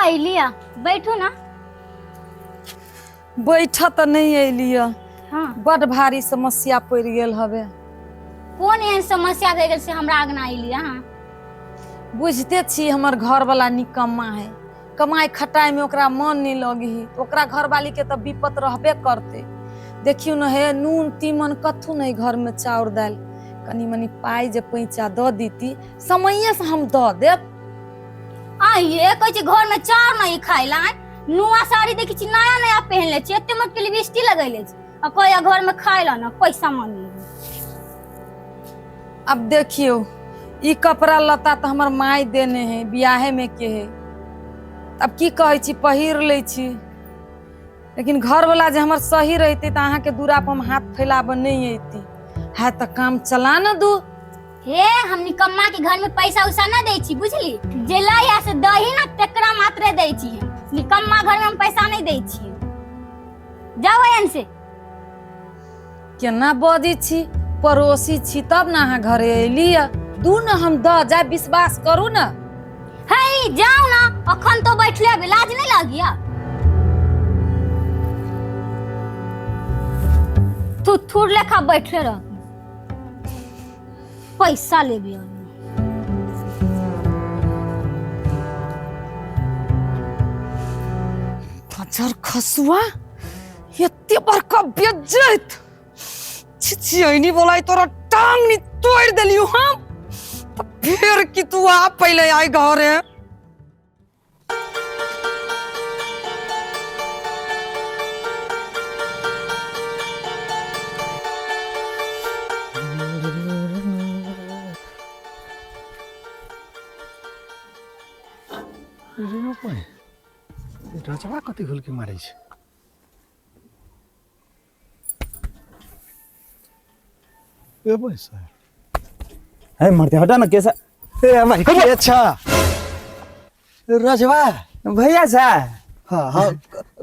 अयलियै बैठू ना। बैठ तऽ नहि अयलियै। हाँ। बड भारी समस्या पड़ि गेल हवे। कोन एहन समस्या भए गेल से हमरा अगना अयली अहाँ? बुझते छी हमर घरवाला निकम्मा है, कमाई खटाई में ओकरा मन नहीं लगी, ओकरा घरवाली के तऽ विपत रहबे करते। देखियौ न हे, नून तीमन कथू नहीं घर में, चाउर दालि कनी मनी पाई जे पैंचा दऽ दीती, समये से हम दऽ देब। आइए कहै छी घर में चाउर नहीं खाइ ला, नुआ साड़ी देखै छी नया नया पहन ले छी, एते मोट के लिपस्टिक लगैले छी, आ कहैया घर में खाइ ला ना पैसा मांगी। अब देखियौ ई कपड़ा लत्ता तऽ हमर माय देने है बियाहे में के है, अब की कहै छी पहिर लै छी, लेकिन घरवाला जे हमर सही रहते तऽ अहाँके दूरा पर हम हाथ फैलाबऽ नहीं अयती है, तऽ काम चला न दू। हे हम निकम्मा के घर में पैसा उसा ना दै छी बुझली, जे लाया से दही ना तेकरा मात्रे दै छी, निकम्मा घर में हम पैसा नहीं दै छी। जाओ एहन से। केना बजै छी, पड़ोसी छी तब ने अहाँ घरे अयली, दू न हम दऽ जाय, विश्वास करू न। हे जाओ ना, अखन तो बैठले अभी लाज नहीं लागिया? तू थूर लेखा बैठले रह, पैसा लेबी। बजर खसुआ एते बड़का बेज्जत, छिछियनी बोलाई तोरा टांग नी तोड़ देलियो हम, तो फिर की तू आ पहले आई घरे। रे रजवा कथी हुलकी मारै छै? ए पैसा है मरते हटा ना कैसा। ए भाई की अच्छा रजवा भैया छा। हाँ हाँ,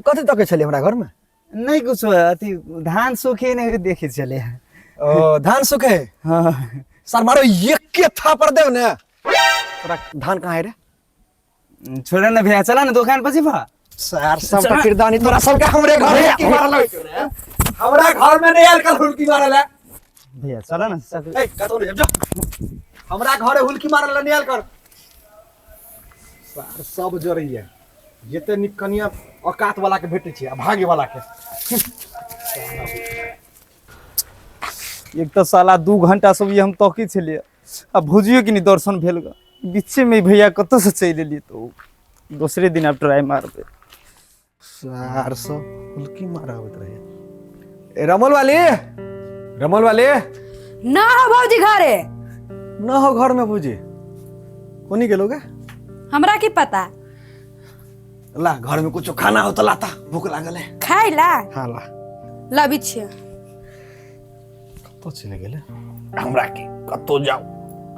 कथी तकै छलियै हमरा घरमे? नहीं कुछ, अथी धान सूखे नहीं देखे छले। ओ धान सूखे? हाँ। सर मारो एके थापर देव ने। तोरा धान कहाँ है रे? छोड़ ना भैया, चला ना दुकान पर जेबा। सर सब का किरदानी तोरा सब के हमरे घर में की मारल है? हमरा घर में नहीं आयल कल हुलकी मारल है। भैया चला ना सब। ए कतौ नहीं जा, हमरा घरे हुलकी मारल नहीं आयल कर। सर सब जरैया जते निक कनिया औकात वाला के भेटै छै आ भागे वाला के। एक तो साला 2 घंटा सब ये हम तकी छलिए आ भुजियो कि नहीं दर्शन भेल ग, बीचे में भैया कतौ से चलि एलिए, तो दोसरे दिन आब ट्राई मारबै। सार सब हुलकी माराबैत रहे। ए रमल वाली, रमल वाली ना हो भौजी घरे। ना हो घर में भौजी, कोनी गेलो गे? हमरा की पता। ला घर में कुछ खाना हो तो लाता, भूख लागल है। खाइ ला? हाँ ला। लाबी छियै। कतौ चलि गेलै? हमरा के कतौ जाओ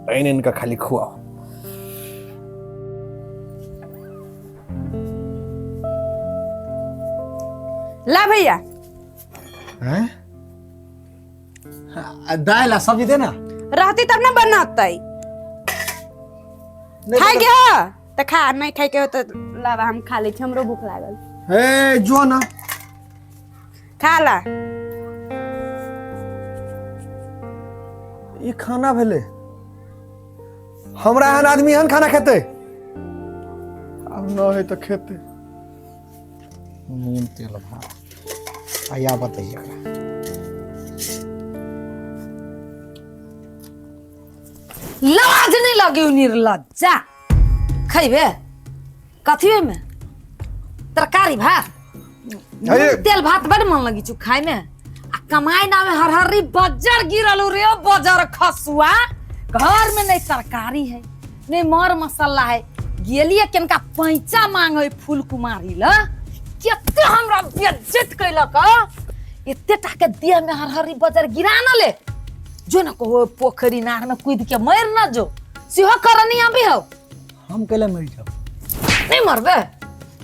आनि आनि कऽ खाली खुआओ। ला भैया। हैं? दालि आ सब्जी दे ना। रहती तब ना बनतै। खाइ के हो त खा, नहीं खाइ के हो त लावा हम खा लै छी, हमरो भूख लागल। हे जो ना खा ला। ई खाना भेलै? हमरा एहन आदमी एहन खाना खेतै? आब न है तऽ खेतै। नून तेल भात आया बताइए। लाज नहीं लगी निर्लज्जा, खैबे कथी में तरकारी भात तेल भात बड़ मन लगी छु खाय में, आ कमाई ना में हरहरी बजर गिरल रे बजर खसुआ, घर में नहीं तरकारी है नहीं मर मसाला है। गेलिए केनका पैंचा मांगे फूल कुमारी ल, केते हमरा बेइज्जत कैलक, एते टा के देह में हरहरी बजर गिरा न ले, जो न कहो पोखरी नार में कूद के मर न जो, सेहो करनी अभी हो। हम कैला मर जाओ? नहीं मरबे,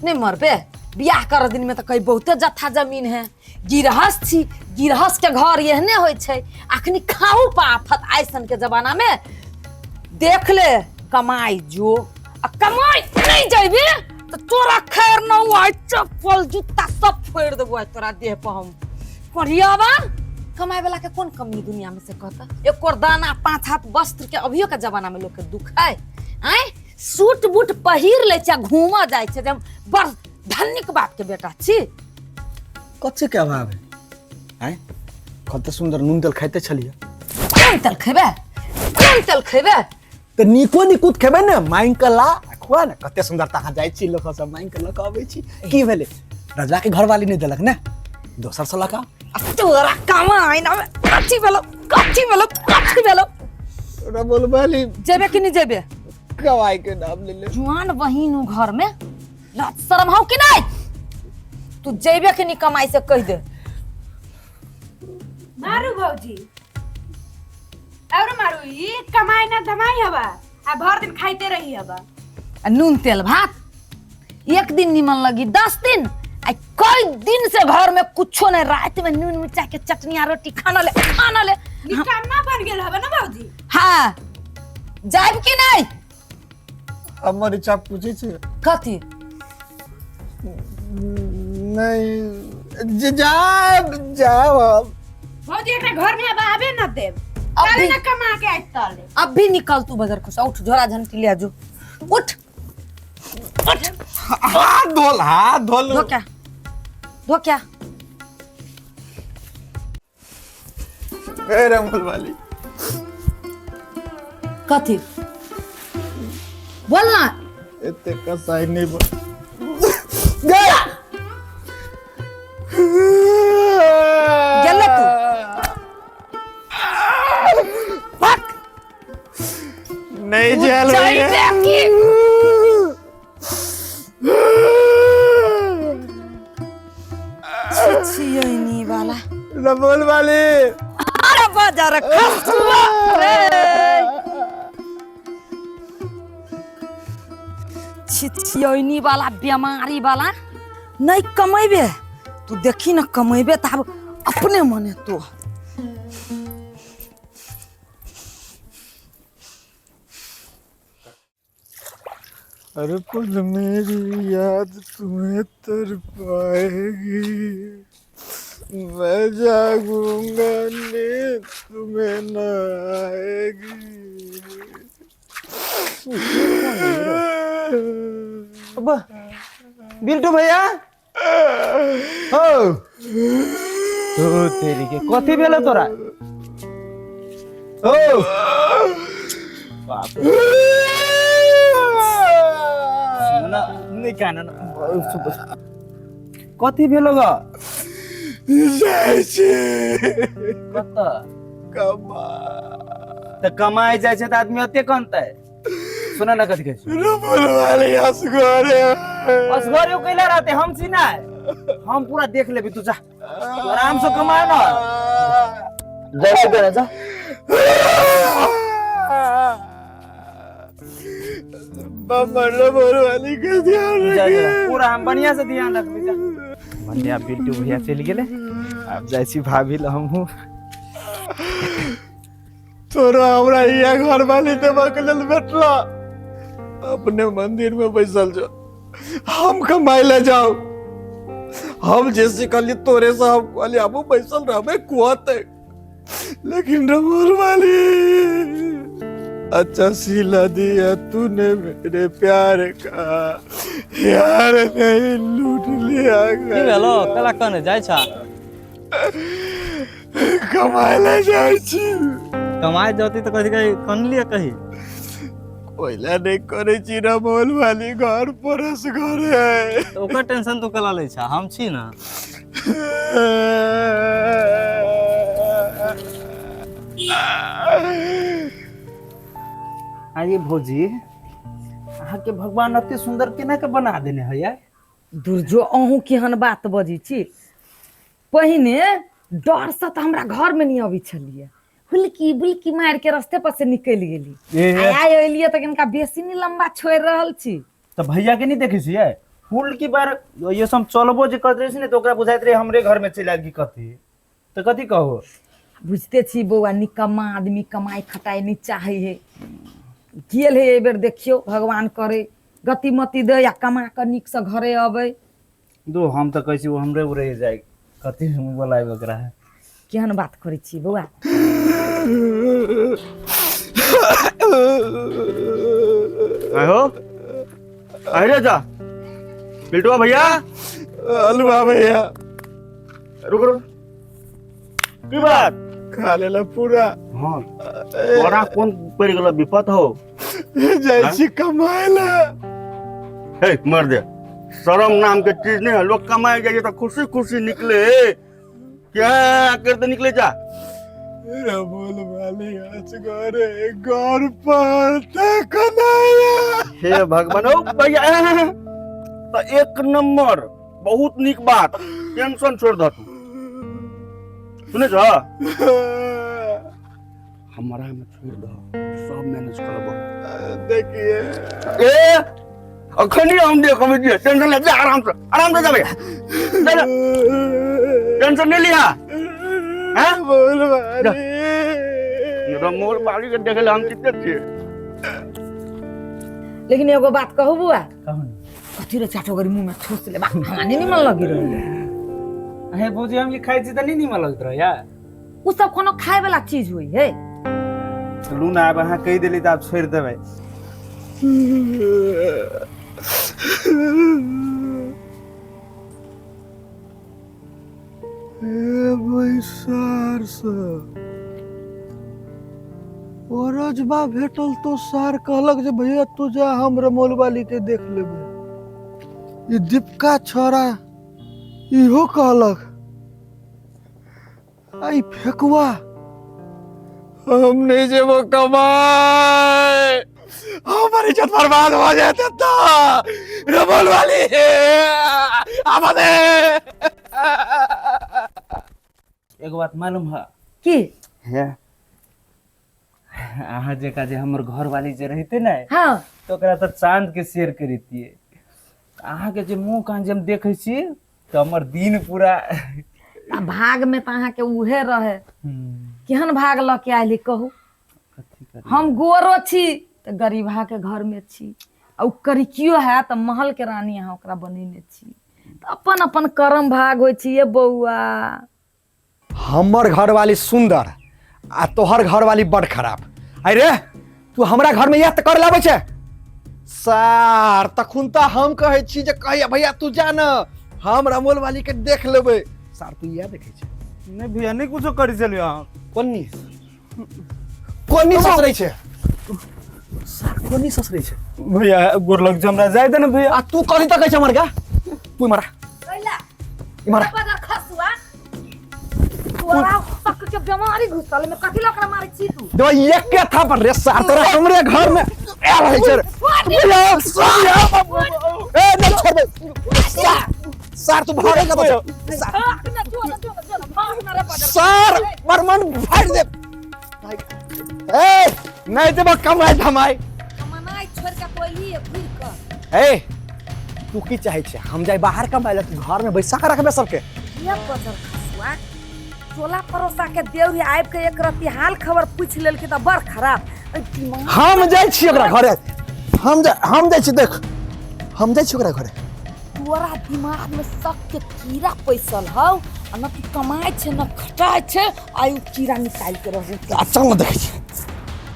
नहीं मरबे, बियाह कर दिन में तो कहीं बहुते जत्था जमीन है, गिरहस छी, गिरहस के घर एहने होइ छै, अखनी खाऊ पाफत आइसन के जमाना में। देख ले कमाई जो, आ कमाई नहीं जाबे तो तोरा खैर न हुआ चप्पल जूता सब फोड़ देबो आइ तोरा देह पर हम। कोढ़ियावा कमाए वाला के कौन कमी दुनिया में से कहता? एक और दाना पांच हाथ वस्त्र के अभियो के जमाना में लोग के दुख है। आय सूट बूट पहिर ले छै, घूमा जाय छै, हम बड़ धनिक बाप के बेटा छी। कथी के अभाव है? आय कते सुंदर नून तेल खाइते छलियै। कोन तेल खेबे? कोन तेल खेबे? तऽ नीको निकुत खेबै ने, मांगि कऽ ला आ खुआ ने। कते सुंदर तऽ अहाँ जाइ छी, लोक सब मांगि कऽ लऽ कऽ अबै छी। की भेलै, रजवा के घरवाली नहि देलक ने, दोसर से लऽ कऽ आ तोरा कमाइ ना कथी भेलो, कथी भेलो, कथी भेलो? रमोलवाली। जेबे कि नहीं जेबे? कमाई के नाम ले ले। जुआन बहिन उ घर में लाज शर्म हौ कि नहीं? तू जेबे कि नहीं कमाई से कह दे। मारू भौजी और मारू, ई कमाई ना धमाई हवा आ भर दिन खाइते रही हवा। आ नून तेल भात एक दिन निमन लगी 10 दिन, आ कई दिन से घर में कुछो नहीं, रात में नून मिर्चा के चटनी आ रोटी खाना ले, खाना ले। निकम्मा बन गेल हवा ना भौजी। हाँ जाइब कि नहीं? हमर इच्छा पूछे छे। कथी? नहीं जे जाब जाब हम। भौजी एकरा घर में अब आबे न देब। अब ताले भी ना कमा के आइत ताले। अब भी निकल तू बजर खुश, उठ झोरा झंटी ले जो, उठ उठ। हाथ धोल, हाथ धोल। धो क्या, धो क्या? ए रमोल वाली। कथी बोल ना? एते कसाई नहीं बोल। गया गेले तू। भाग। नहीं जेल जाई होइए। की। छिछियनी वाला। रमोल वाली। अरे बाजार खसुआ रे। छिछियनी वाला बीमारी वाला। नहीं कमेबे तू, देखी ना कमेबे तब अपने मने तो। अरे पल मेरी याद तुम्हें तर पाएगी, मैं जागूंगा नींद तुम्हें न आएगी। अब बिल्टू भैया हो तो तेरी के कथी भेलो तोरा? ओ बाप रे। ना नहीं कहना ना, कथी भेलो ग? जाइ छी। कतऽ? कमा। तऽ कमाइ जाइ छै तऽ आदमी ओते कनतै। सुन ना कथी कहै छी। रमोल वाली असगरे। असगरे कैला रहते, हम छी ना, हम पूरा देख लेबी, तू जा, तू आराम से कमा ना, जा जा जा। बाबा रमोल वाली के ध्यान जा जा। रखिए। पूरा हम बढ़िया से ध्यान रखबी, जा। बढ़िया बिट्टू भैया चलि गेलै, आब जाइ छी भाभी लग हमहूँ। तोरा हमरा इहा घर वाली देबऽ के लेल भेटला, अपने मंदिर में बैसल जो, हम कमाई ले जाओ। हम जे सिखलिए तोरे से, हम कहलिए हमहूँ बैसल रहबै कुआते, लेकिन रमोल वाली अच्छा सिला दिया तूने मेरे प्यार का, यार नहीं लूट लिया। की भेलो, कला कने जाइ छा? कमाई ले जाइ छी। कमाइ जती तऽ कथी कही कनलियै कही? कोइला नहीं करे छी रमोल वाली, घर परस घर है। तऽ ओकर टेंशन तू कला लै छा, हम छी ना। अरे भौजी, अहाँके भगवान एते सुंदर केना के बना देने है यार? दुर्जो अहूँ केहन बात बजै छी। पहिने डरसँ तऽ हमरा घरमे नहि अबै छलियै, हुलकी बुलकी मारि के रस्ते पर से निकलि गेली। ए। आ आइ एलियै तऽ कनिका बेसी नहि लम्बा छोड़ि रहल छी। तऽ भैया के नहि देखै छियै, हुलकी बार ये सब चलबो जे करैत रहै छै ने, तऽ ओकरा बुझाइत रहै हमरे घर में चलि आयल की कथी, तऽ कथी कहू। बुझते छी बौआ, निकम्मा आदमी कमाइ खटाइ नहि चाहै है। गेल है एहि बेर, देखियौ भगवान करे गति मति दे या कमा कऽ नीकसँ घरे अबै। दो हम तऽ कहै छी ओ हमरे उड़े जाय, कथी हम बोलायब ओकरा। केहन बात करै छी बौआ? आहो अरे जा बिल्टुआ भैया, अलुआ भैया। रुक रुक, की बात? खा लेला पूरा। हाँ, तोरा कोन पड़ गेल विपत हो? जाइ छी कमाए ला। हे मर दे, शर्म नाम के चीज नहीं है। लोग कमाए जाइए तो खुशी खुशी निकले, क्या करते निकले जा। रमोल वाली असगरे घर पर तकनाया। हे भगवान, ओ भैया तो एक नंबर, बहुत निक बात, टेंशन छोड़ दह तू। सुने छ, हमरा में छोड़ दह, सब मैनेज करब। देखिए ए अखनी हम देखब जे, टेंशन ले जा, आराम से आराम से जाबे, टेंशन नहीं लिया। हैं बोल वाली रमोल बाली के देखे हम कितने छिए। लेकिन एगो बात कहू बुआ? कहू ने। कथी रे चाटो गरी मुँह में ठूस ले बा, हमरा नहीं निमन लगी रही। हे भौजी, हम ये खाइ छी तऽ नहीं नीमन लगैत रहैया? उ सब कोनो खाए वाला चीज हुई है? चलू ने, आब अहाँ कहि देली तऽ आब छोड़ि देबै। ए बैसार सब औरजबा भेटल तो सार कहलक जे भैया तू जा, हम रमोल वाली के देख लेबै। ई दीपका छोरा इहो कहलक, आ ई फेकुआ हम नहीं जेबो कमाए, हमर इज्जत बर्बाद हो जाते तो रमोल वाली आवा दे। एगो बात मालूम है? की? हे अहाँ जेका जे हमर घर वाली जे रहते ने, हाँ, तो ओकरा तऽ चांद के शेयर करितियै। अहाँके जे मुँह कान जे हम देखै छी तऽ हमर दिन पूरा। आ भाग में तऽ अहाँके उहे रहे। केहन भाग लऽ के आयली कहू? कथी करी? हम गोरो छी तऽ गरीबा के घर में छी, आ उ करिकियो है तऽ महल के रानी अहाँ ओकरा बनेने छी। तऽ अपन अपन कर्म भाग होइ छी ये बौआ। हमर घरवाली सुंदर आ तोहर घरवाली बड़ खराब। अरे तू हमरा घर में इएह तऽ कर लाबै छै सार। तखुन तऽ हम कहै छी जे कहिया भैया तू जा न, हम रमोल वाली के देख लेबै। सार तू इएह देखै छै? नहीं भैया, नहीं कुछो करी छलियै अहाँ। कोन्नी कोन्नी ससरै छै सार, कोन्नी ससरै छै? भैया गोर लग हमरा जाय दे ने भैया। आ तू कथी तकै छै हमर गा? तू इमहर आ, इमहर आ। बदर खसुआ, तोरा तक के बीमारी घुसल में कथी लकड़ा मारै छी तू? देवा एक था पर रे सार, तोरा हमरे घर में आयल रहै छै रे। भैया, सार, ए नहीं छोड़बै सार, सार तू भागे कतऽ छै सार? सार मर मन फाड़ि दे। ए नहीं देबो कमाई धमाई। कमाई छोड़ के कोई घुर के। ए तू की चाहै छै, हम जाय बाहर कमाइ ला, तू घर में बैसा के रखबे सबके? ये बजर खसुआ, टोला पड़ोसा के देउरी आबि के एक रत्ती हाल खबर पूछि लेलकै तऽ बड़ खराब। एहि दिमाग हम जाइ छी ओकरा घरे, हम जाइ छी, देख हम जाइ छी ओकरा घरे। तोरा दिमाग में शक के कीड़ा पैसल हौ, आ न तू कमाइ छै न खटाइ छै, आ उ कीड़ा निकालि के रहै। आ चल न देखै छी।